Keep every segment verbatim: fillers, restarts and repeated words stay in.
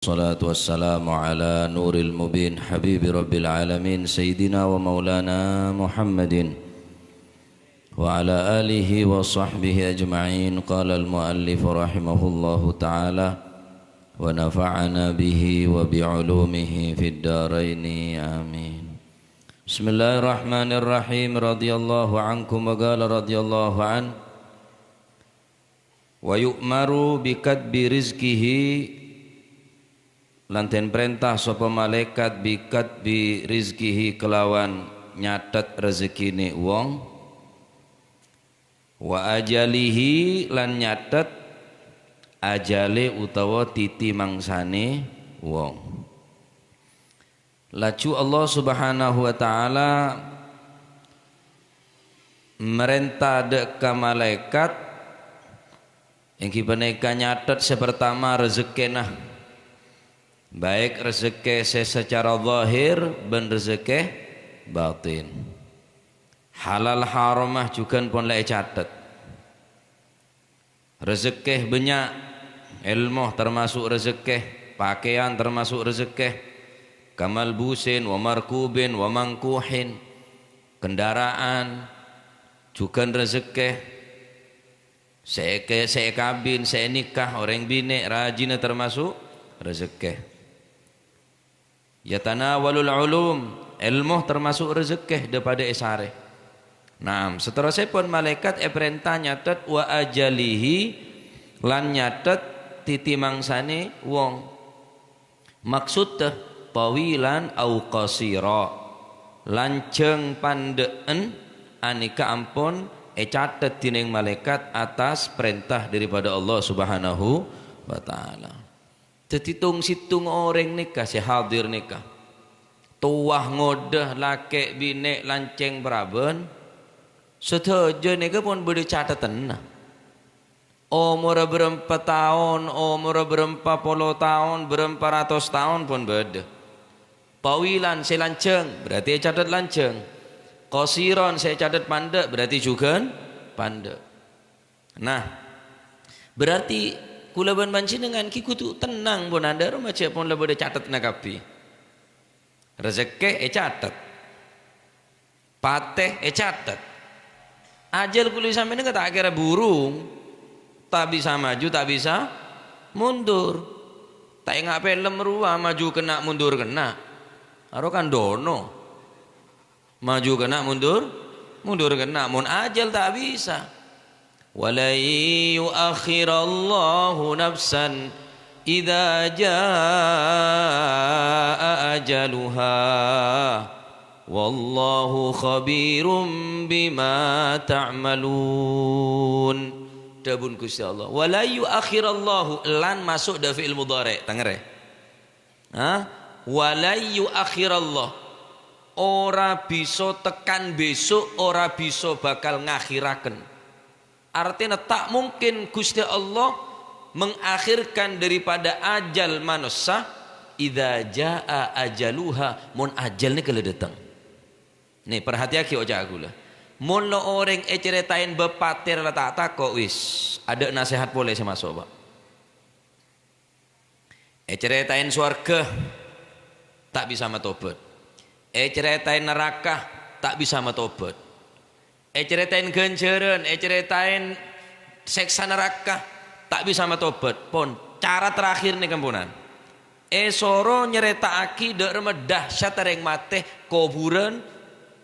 والصلاة والسلام على نور المبين حبيب رب العالمين سيدنا ومولانا محمد وعلى آله وصحبه أجمعين. قال المؤلف رحمه الله تعالى ونفعنا به وبعلومه في الدارين آمين. بسم الله الرحمن الرحيم. رضي الله عنكم وقال رضي الله عنه. Wa yu'maru bi katbi rizqihi, lan den parènta sapa malaèkat bi katbi rizqihi kelawan nyathet rezekkine wong, wa ajalihi lan nyathet ajale utawa titi mangsane wong. Laju Allah Subhanahu wa Ta'ala marènta dha' ka malaèkat, enggi panèka nyathet sè partama rezekkèna, baik rezekkè sè sacara zahir bân rezekkè batin. Halal harama jhughân pon la ècathet. Rezekkè bânnya', èlmo termasuk rezekkè, pakèyan termasuk rezekkè, kamalbusin, wa markubin, wa mangkuhin, kendaraan, jhughân rezekkè, sè èkè-, sè èkabin, sè ènikah, orèng binè', rajina termasuk rezekkè. Yatanawalul ulum, èlmo termasuk rezekkè dha-padha èsarè. Naam, saterrossèpon malaèkat èparènta nyathet wa ajalihi lan nyathet titi mangsane wong. Maksudda, tawilan au qasira, lanjhâng pandha'en anèka ampon ècathet dhinèng malaèkat atas parènta daripada Allah Subhanahu wa Ta'ala. Dhâddhi tong-settong orèng nèka sè hadir nèka, towa ngodâ, lakè', binè', lancèng, paraban, sadhâjâ nèka pon bâdâ cathetanna. Omorra bârâmpa taon, omorra bârâmpa polo taon, bârâmpa ratos taon pon bâdâ. Tawilan sè lanjhâng, berarti ècathet lanjhâng. Qasiran sè ècathet pandhâ', berarti jhughân pandhâ'. Nah, berarti kaulâ bân panjhennengngan ghi' kodhu tennang, pon andhâ' roma jhâ' pon la bâdâ cathetanna kabbhi. Rezekkè ècathet. Patè ècathet. Ajhâl kaulâ sampèyan nèka ta' kèra burung. Ta' bisa maju, ta' bisa mundur. Ta' enga' film rowa, maju kènè', mundur kènè'. Aro kan dono. Maju kènè', mundur, mundur kènè'. Mon ajhâl ta' bisa. "Wa lan yu'akhirallahu nafsan idza jaa'a ajaluha. Wallahu khabirum bima ta'malun." Dhâbuna Ghustè Allah, "Wa lan yu'akhirallahu," lan maso' dâ' fi'il mudhari', tangèrè. Ha? "Wa lan yu'akhirallah." Ora bisa tekan besok, ora bisa bakal ngakhiraken. Artèna, ta' mungkin Ghustè Allah mengakhirkan daripada ajhâl manossa, "idza jaa'a ajaluha," mon ajhâl nèka la dâteng. Nè, parhatèyaghi oca' kaulâ. Mon la orèng ècarètaè bab patè la ta' tako', wis, adâ' nasèhat polè sè maso', Pak. Ècarètaè sowarghâ, ta' bisa matobhât. Ècarètaè naraka, ta' bisa matobhât. Ècarètaè ghânjhârân, ècarètaè sèksa naraka, ta' bisa matobhât. Pon, cara terakhir nèka, kamponan. Èsoro nyarèta'aghi dâ' remma dahsyatta orèng matè, kobhurân,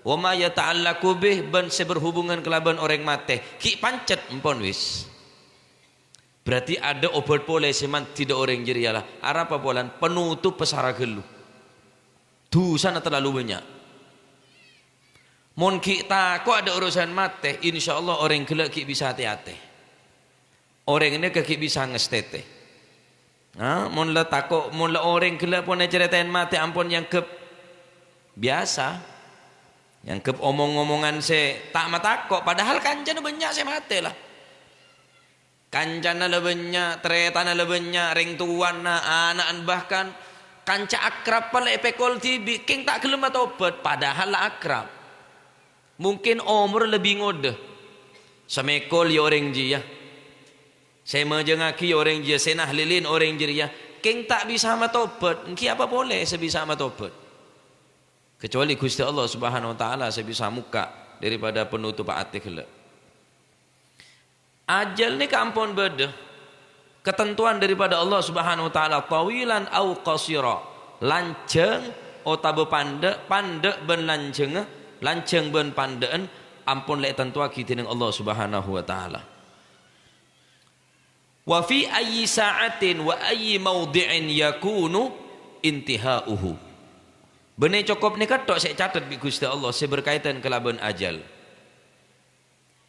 wa ma yata'allaqu bih, bân sè berhubungan kalabân orèng matè. Ghi' pancet, empon, wis. Berarti adâ' obhât polè sè mandhi dâ' orèng jârèya la. Arapa polana? Penutup pasara ghâllu. Dhusana terlalu bânnya'. Mon ghi' tako' adâ' urusan matè, insyaallah orèng ghellâ' ghi' bisa atè-atè. Orèng nèka ghi' bisa ngastètè. Nah, mon la tako', mon la orèng ghellâ' pon ècarètaè matè ampon èangghep biyasa. Èangghep omong-omongan sè ta' matako', padahal kancana bânnya' sè matè la. Kancana la bânnya', tarètanna la bânnya', rèng towana, ana'na, bahkan kanca akrabba la èpèkol dhibi', kèng ta' ghellem atobhât, padahal la akrab. Mungkin omor lebbi ngodâ. Sè mèkol ya orèng jiyâ. Sè majângaghi ya orèng jiyâ, sè nahlilin orèng jârèya. Kèng ta' bisa matobhât, èngghi apa polè sè bisa matobhât? Kecuali Gusti Allah Subhanahu wa Ta'ala sè bisa mokka' daripada panutup atè ghellâ'. Ajal nèka ampon bâdâ katantowan daripada Allah Subhanahu wa Ta'ala, tawilan au qasira, lanjhâng otabâ pandâ', pandâ' bân lanjhângnga, lanjhâng bân pandâ'ân ampon la ètantowaghi dènèng Allah Subhanahu wa Ta'ala. "Wa fi ayyi sa'atin wa ayyi maudhi'in yakunu intiha'uhu." Bânnè cokop nèka tok sè ècatet bi' Gusti Allah sè berkaitan kalabân ajal.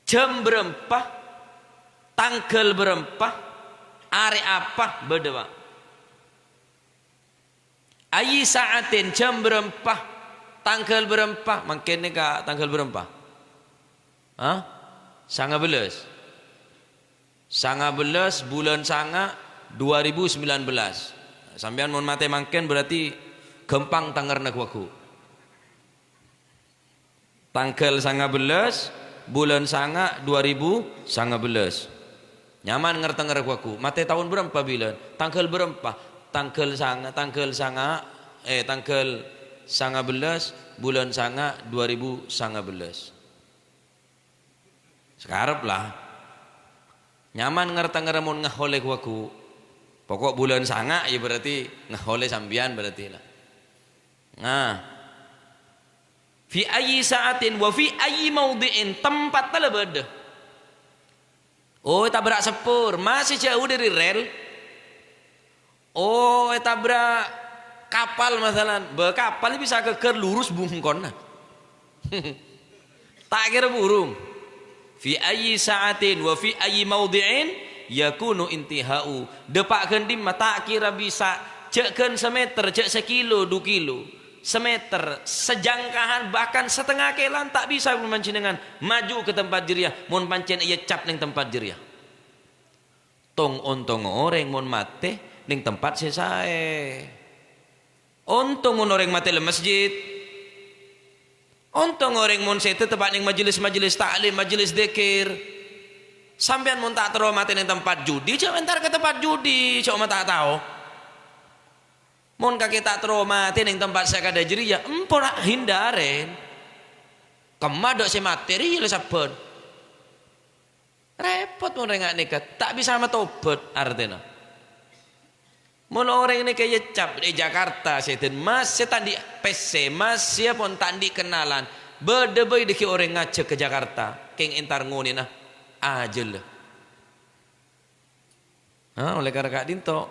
Jam bârâmpa, tangghâl bârâmpa, arè apa bâdâ, Pak. Ayyi sa'atin, jam bârâmpa, tangghâl bârâmpa, mangkèn nèka tangghâl bârâmpa? Hah? Sanga bellâs. Sanga bellâs bulân sanga dua ribu sembilan belas. Sampèyan mon matè mangkèn berarti ghâmpang tangèrna ghu-lagghu. Tangghâl sanga bellâs bulân sanga dua ribu sanga bellâs. Nyaman ngèr-tangèr ghu-lagghu. Matè taon bârâmpa bilân? Tangghâl bârâmpa? Tangghâl sanga, tangghâl sanga, eh, tangghâl sanga bellâs bulân sanga dua ribu sanga bellâs. Sakarep la. Nyaman ngèr-tangèr mon ngaholè ghu-lagghu. Pokok bulân sanga ya berarti ngaholè sampèyan berarti la. Nah. Fi ayyi sa'atin wa fi ayyi maudhi'in, tempatta la bâdâ. Oh, ètabrak sepur, masih jauh dari rel. Oh, ètabrak kapal, masalan. Bâ, kapal bisa ghâgghâr lurus bungkona. Ta' kèra burung. Fi ayyi sa'atin wa fi ayyi maudhi'in yakunu intiha'u. Dâpa' ghândhimma ta' kèra bisa, jhâ' ghân samèter, jhâ' sakilo, du kilo. Samèter, sajangkahan, bahkan satengnga kèlan ta' bisa mon panjhennengngan maju ka tempat jârèya, mon pancèn èeccap neng tempat jârèya. Tong-ontong orèng mon matè neng tempat sè saè. Ontong mon orèng matè lem masjid. Ontong orèng mon sèdhâ teppa'na neng majelis-majelis ta'lim, majelis dzikir. Sampèyan mon ta' terro matè neng tempat judi, jhâ' entar ka tempat judi, coma ta' tao. Mon kakè ta' terro matè neng tempat sè kadhâ' jârèya, empo la hindarè. Kemma dâ' sè matè rèya la sabbhân. Rèpot mon rèng nganèka, ta' bisa matobhât artèna. Mon orèng nèka èeccap è Jakarta, sèdhâna masih ta' andi' pèssè, masih pon ta' andi' kennalan, bâdâ bhâi dhâggi' orèng ngajhâk ka Jakarta, kèng entar ngonèna ajâlla. Ha, oleh karana ka'dinto,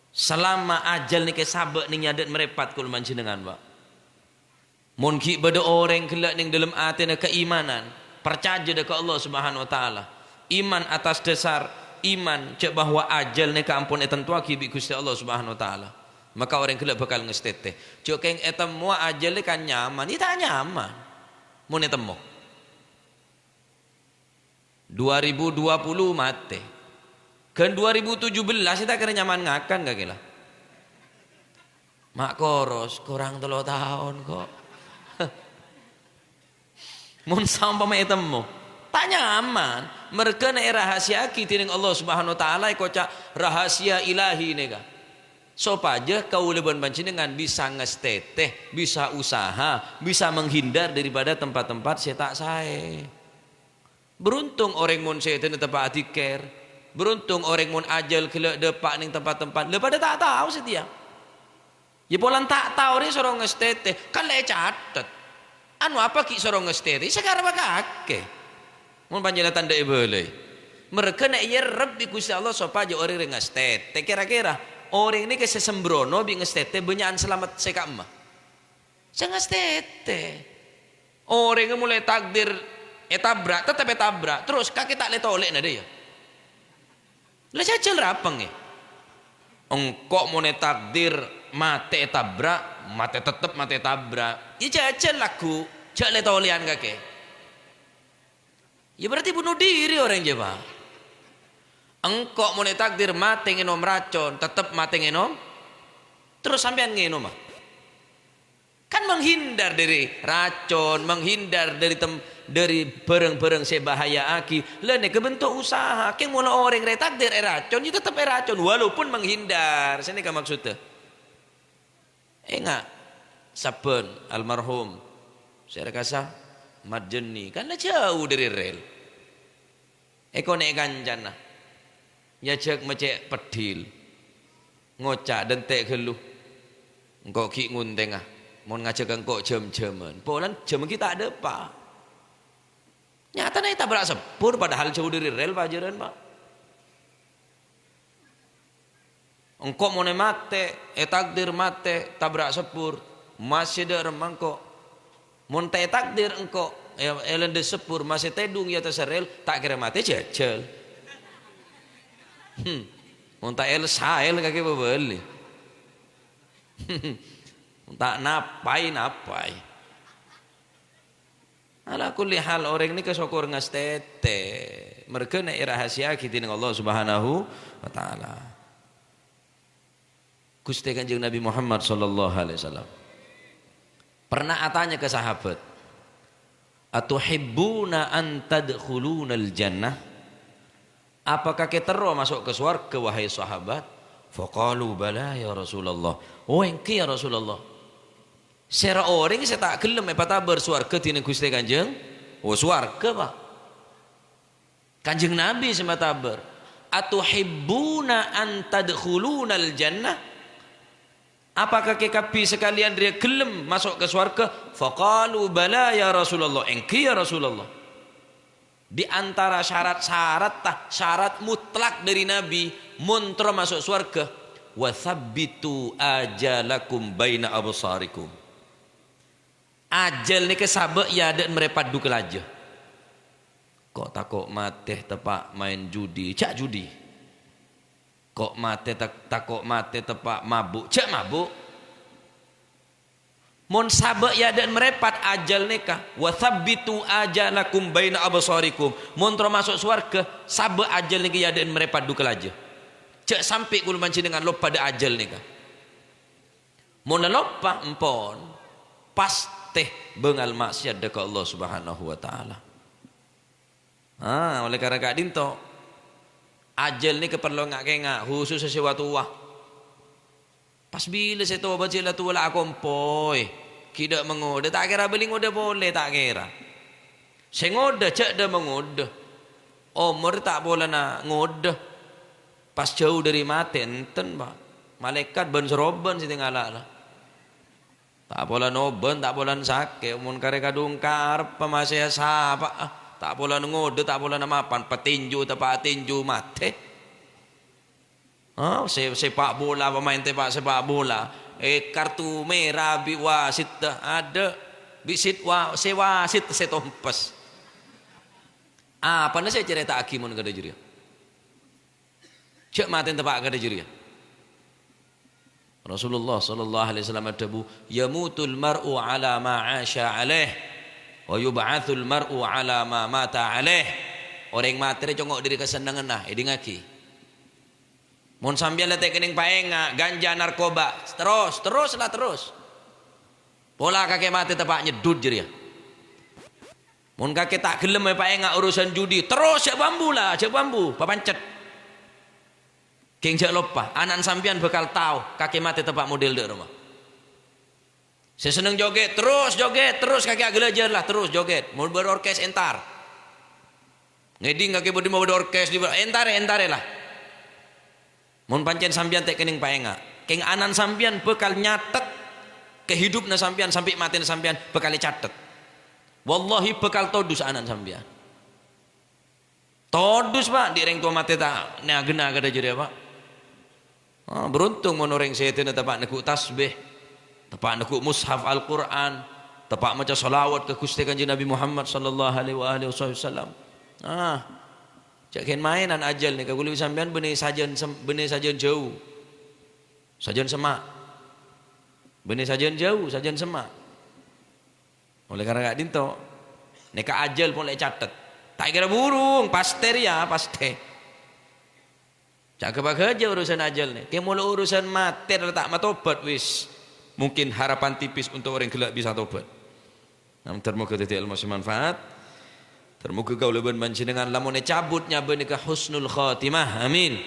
salama ajâl nèka sabâ' neng è adâ'na marèpat kaulâ panjhennengngan, Pak. Mon ghi' bâdâ orèng ghellâ' neng dâlem atèna kaimanan, parcajâ dâ' ka Allah Subhanahu wa Ta'ala. Iman atas dhâsar iman jhâ' bahwa ajâl nèka ampon ètantowaghi bi' Ghustè Allah Subhanahu wa Ta'ala. Maka orèng ghellâ' bhâkal ngastètè. Jhâ' kèng ètemmowa ajâl nèka nyaman, iyâ ta' nyaman. Mon ètemmo. Dua ribu dua puluh matè. Ghân dua ribu tujuh belas ta' kèra nyaman ngakan kakè la. Ma' koros, korang tello taon kok. Mon saompama ètemmo, ta' nyaman. Merghâna èrahasiyaaghi dhinèng Allah Subhanahu wa Ta'ala, èkoca' rahasia ilahi nèka. Sopajâ kaulâ bân panjhennengngan bisa ngastètè, bisa usaha, bisa menghindar daripada tempat-tempat sè ta' saè. Beruntung orèng mon sèdhâna teppa' adzikir. Beruntung orèng mon ajâl ghellâ' dâpa' neng tempat-tempat. La padâ ta' tao satèya. Yâ polana ta' tao rè soro ngastètè, kan la ècatet. Anu apa ghi' soro ngastètè? Sè kareppa kakè. Mon panjhennengngan ta' èbâlâi. Merghâna èyarep bi' Ghustè Allah sopajâ orèng rè ngastètè. Kèra-kèra orèng nèka sè sembrono bi' ngastètè bânnya'an salamet sè ka'emma? Sè ngastètè. Orèngnga molaè takdir ètabrak, tettep ètabrak. Terros kakè ta' lè-tolè'na dâ' iyâ. La jhâjhâl ra pèngè. Engko' mon ètakdir matè ètabrak, matè tettep matè ètabrak. Yâ jhâjhâl lagghu', jhâ' lè-tolèyan kakè. Yâ berarti bunuh diri orèng jâ, Pak. Engko' mon ètakdir matè ngènom racon, tettep matè ngènom. Terros sampèyan ngènoma. Kan menghindar dari racon, menghindar dari tem-, dhâri bhârâng-bhârâng sè bahaya'aghi, la nèka bentuk usaha. Kèng mon orèng rè takdir èracon, ya tetep èracon, walaupun menghindar. Sanèka maksodda. Enga', sabbhân almarhum sè rakasa Mat Jenni, kan la jhâu dhâri rèl. Èkonè' kancana, nyajhâk mècè' peddhil, ngoca', "Dântè' ghâllu, engko' ghi' ngontènga, mon ngajhâk engko' jhâm-jhâman." Polana jhâmma ghi' ta' dâpa'. Nyatana ètabrak seppur, padahal jhâu dhâri rèl pajhârân, Pa'. Engko' mon èmatè, ètakdir matè, tabrak seppur, masè dâ' remma engko'. Mon ta' ètakdir engko', è-, èlèndhâs seppur, masè tèdung è attassa rèl, ta' kèra matè jhâjhâl. Hmm. Mon ta' èl-saèl kakè pabâli. Mon ta' napaè, napaè. Ala kulli hal, orèng nèka sokor ngastètè, merghâna èrahasiyaaghi dhinèng Allah Subhanahu wa Ta'ala. Ghustè Kanjeng Nabi Muhammad sallallahu alaihi wasallam pernah atanya ka sahabat, "Atuhibbuna an tadkhulunal jannah?" "Apakah kè terro maso' ka sowarghâ, wahai sahabat?" Faqalu, "Bala, ya Rasulullah." "Oh, èngghi, ya Rasulullah." Sèra orèng sè ta' ghellem èpatabâr sowarghâ dhinèng Ghustè Kanjeng, oh, sowarghâ, Pa'. Kanjeng Nabi sè matabâr, "Atuhibbuna an tadkhulunal jannah?" "Apakah kè kabbhi sakalèyan rèya ghellem maso' ka sowarghâ?" Faqalu, "Bala, ya Rasulullah." "Èngghi, ya Rasulullah." Di antara syarat-syaratta, syarat mutlak dhâri Nabi, mon terro maso' sowarghâ, "Wa tsabbitu ajalakum baina absarikum." Ajhâl nèka sabâ' è adâ'na marè paddhu kalajâ. Ko' tako' matè teppa' maèn judi, jhâ' judi. Ko' matè ta-, tako' matè teppa' mabu', jhâ' mabu'. Mon sabâ' è adâ'na marè pat ajhâl nèka, "Wa tsabbitu ajalakum baina absarikum." Mon terro maso' sowarghâ, sabâ' ajhâl nèka è adâ'na marè paddhu kalajâ. Jhâ' sampè' kaulâ panjhennengngan loppa dâ' ajhâl nèka. Mon la loppa, empon, pastè bângal ma'siyat dâ' ka Allah Subhanahu wa Ta'ala. Ah, oleh karena ka'dinto, ajhâl nèka parlo nga'-kènga', khusus sè wa-towa. Pas bilâ sè towa jhâ' la towa la akompoy, ghi' dâ' mangodâ, ta' kèra bâli ngodâ polè, ta' kèra. Sè ngodâ jhâ' dâ' mangodâ. Omor ta' polana ngodâ. Pas jhâu dhâri matè, enten, Pa'. Malaèkat bân-sarobân sè tèngala, la. Ta' polana obân, ta' polana sakè', mon karè kadhung karep, masè sapa'a. Ta' polana ngodâ, ta' polana mapan, patinju, teppa' tinju, matè. Ah, sè, sepak bola, pemain tepa-, sepak bola. Eh, kartu merah bi' wasit, adâ'. Bi' sit wa-, sè wasit sè tompes. Apana sè ècarèta'aghi mon kadhâ' jârèya? Jhâ' matè teppa' kadhâ' jârèya. Rasulullah sallallahu alaihi wasallam adhâbu, "Yamutul mar'u ala ma 'asya alaih, wa yub'atsul mar'u ala ma mata alaih." Orèng matè rè congo' dhâri kasennengnganna, èdingngaghi. Mon sampèyan la ta' kennèng paènga', ganja, narkoba, terros, terros la terros. Pola kakè matè teppa' nyeddhut jârèya. Mon kakè ta' ghellem èpaènga' urusan judi, terros jhâ' bambu la, jhâ' bambu, papancet. Kèng jhâ' loppa, ana'na sampèyan bhâkal tao kakè matè teppa' model dâ' remma. Sè senneng jogèt, terros jogèt, terros kakè aghâlâjhâr la, terros jogèt. Mon bâdâ orkes, entar. Ngèdhing kakè bâdâ, bâdâ orkes, di-, entarè, entarè la. Mon pancèn sampèyan ta' kennèng paènga', kèng ana'na sampèyan bhâkal nyatet kahidupna sampèyan sampè' matèna sampèyan bhâkal ècatet. Wallahi bhâkal todus ana'na sampèyan. Todus, Pa', dhi' rèng towa matè ta' nè-, ghânna kadhâ' jârèya, Pa'. Ah, beruntung mon orèng sèdhâna teppa' neggu' tasbih, teppa' neggu' mushaf Al-Qur'an, teppa' maca shalawat ka Ghustè Kanjeng Nabi Muhammad sallallahu alaihi wa alihi wasallam. Ah, jhâ' ghân-maènan ajhâl nèka, kaulâ bi' sampèyan bânnè sajân sem-, bânnè sajân jhâu. Sajân semma'. Bânnè sajân jhâu, sajân semma'. Oleh karena ka'dinto, nèka ajhâl polè ècatet. Ta' kèra burung, pastè rèya, pastè. Jhâ' ghâbây ghâjâ urusan ajhâl nè. Kè molo urusan matè la ta' matobat, wis. Mungkin harapan tipis untuk orèng ghellâ' bisa tobat. Nah, mudah-mudahan dhâddhi ilmu sè manfaat. Mator moghâ kaulâ bân panjhennengngan lamon ècabut nyabâ nèka husnul khatimah. Amin.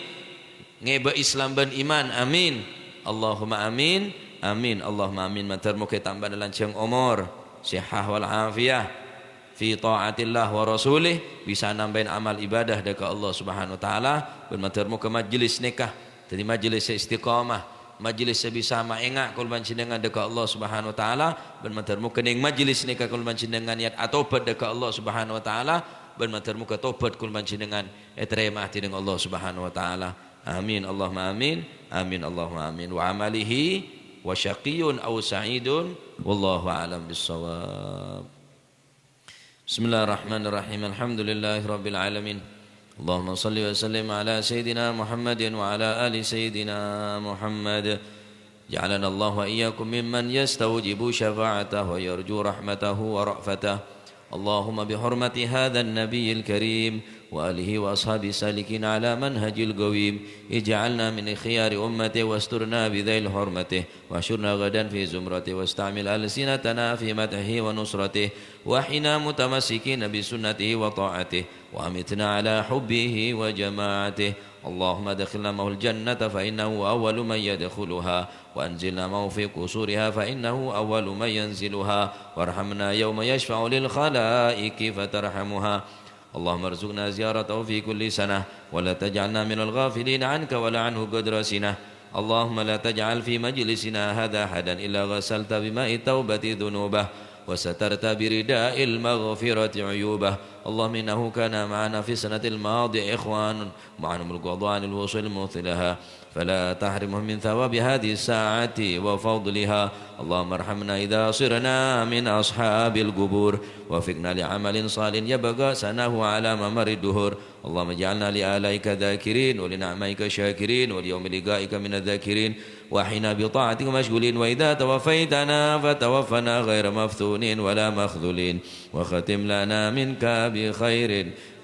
Ngèbâ Islam bân iman. Amin. Allahumma amin. Amin. Allahumma amin. Mator moghâ ètambâna lanjhâng omor, sihah wal afiyah fi ta'atillah wa rasulih, bisa nambâi amal ibadah dâ' ka Allah Subhanahu wa Ta'ala, bân mator moghâ majlis nèka dhâddhi majlis sè istiqamah, majlis sè bisa maènga' kaulâ panjhennengngan dâ' ka Allah Subhanahu wa Ta'ala, bân mator moghâ neng majlis nèka kaulâ panjhennengngan niyat atobhât dâ' ka Allah Subhanahu wa Ta'ala, bân mator moghâ tobhât kaulâ panjhennengngan ètarèma dhinèng Allah Subhanahu wa Ta'ala. Amin, Allahumma amin. Amin, Allahumma amin. Wa amalihi wa syaqiyyun aw sa'idun, wallahu a'lam bissawab. بسم الله الرحمن الرحيم. الحمد لله رب العالمين. اللهم صل وسلم على سيدنا محمد وعلى آل سيدنا محمد. جعلنا الله وإياكم ممن يستوجب شفاعته ويرجو رحمته ورأفته. اللهم بحرمة هذا النبي الكريم وآله وأصحابه السالكين على منهج القويم، اجعلنا من خيار أمته واسترنا بذيل حرمته، واحشرنا غدا في زمرته، واستعمل ألسنتنا في مدحه ونصرته، وأحينا متمسكين بسنته وطاعته، وأمتنا على حبه وجماعته. اللهم أدخلنا معه الجنة فإنه أول من يدخلها، وأنزلنا معه في قصورها فإنه أول من ينزلها، وارحمنا يوم يشفع للخلائق فترحمها. اللهم ارزقنا زيارته في كل سنة، ولا تجعلنا من الغافلين عنك ولا عنه قدر سنة. اللهم لا تجعل في مجلسنا هذا أحدا إلا غسلت بماء التوبة ذنوبه، وسترت برداء المغفرة عيوبه. اللهم إنه كان معنا في السنة الماضية إخوان، معهم القضاء عن الوصول مثلها، فلا تحرمهم من ثواب هذه الساعة وفضلها. اللهم ارحمنا إذا صرنا من أصحاب القبور، وفقنا لعمل صالح يبقى ثناه على ممر الدهور. اللهم اجعلنا لآلائك ذاكرين، ولنعمائك شاكرين، وليوم لقائك من الذاكرين، وأحينا بطاعتك مشغولين، وإذا توفيتنا فتوفنا غير مفتونين ولا مخذولين، وختم لنا منك بخير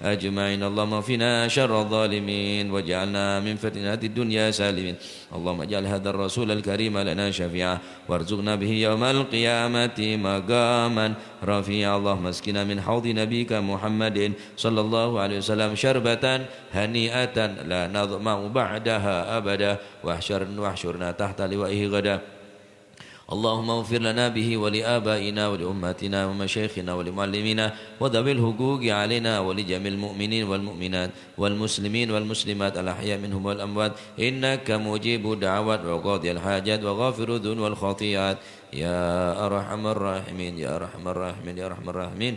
أجمعين. اللهم اكفنا شر الظالمين، واجعلنا من فتنة الدنيا سالمين. اللهم اجعل هذا الرسول الكريم لنا شفيعا، وارزقنا به يوم القيامة مقاما رفيعا. اللهم اسقنا من حوض نبيك محمد صلى الله عليه وسلم شربة هنيئة لا نظمأ بعدها أبدا، واحشر-، واحشرنا تحت لوائه غدا. اللهم اغفر لنا به ولآبائنا ولأمهاتنا ومشايخنا ولمعلمينا وذوي الحقوق علينا ولجميع المؤمنين والمؤمنات والمسلمين والمسلمات الأحياء منهم والأموات، إنك مجيب الدعوات وقاضي الحاجات وغافر الذنوب والخطيئات. يا أرحم الراحمين، يا أرحم الراحمين، يا أرحم الراحمين.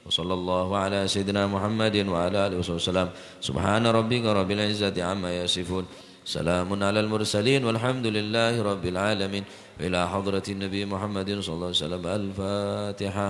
وصلى الله على سيدنا محمد وعلى آله وصحبه وسلم. سبحان ربك رب العزة عما يصفون. سلام على المرسلين والحمد لله رب العالمين. إلى حضرة النبي محمد صلى الله عليه وسلم. الفاتحة.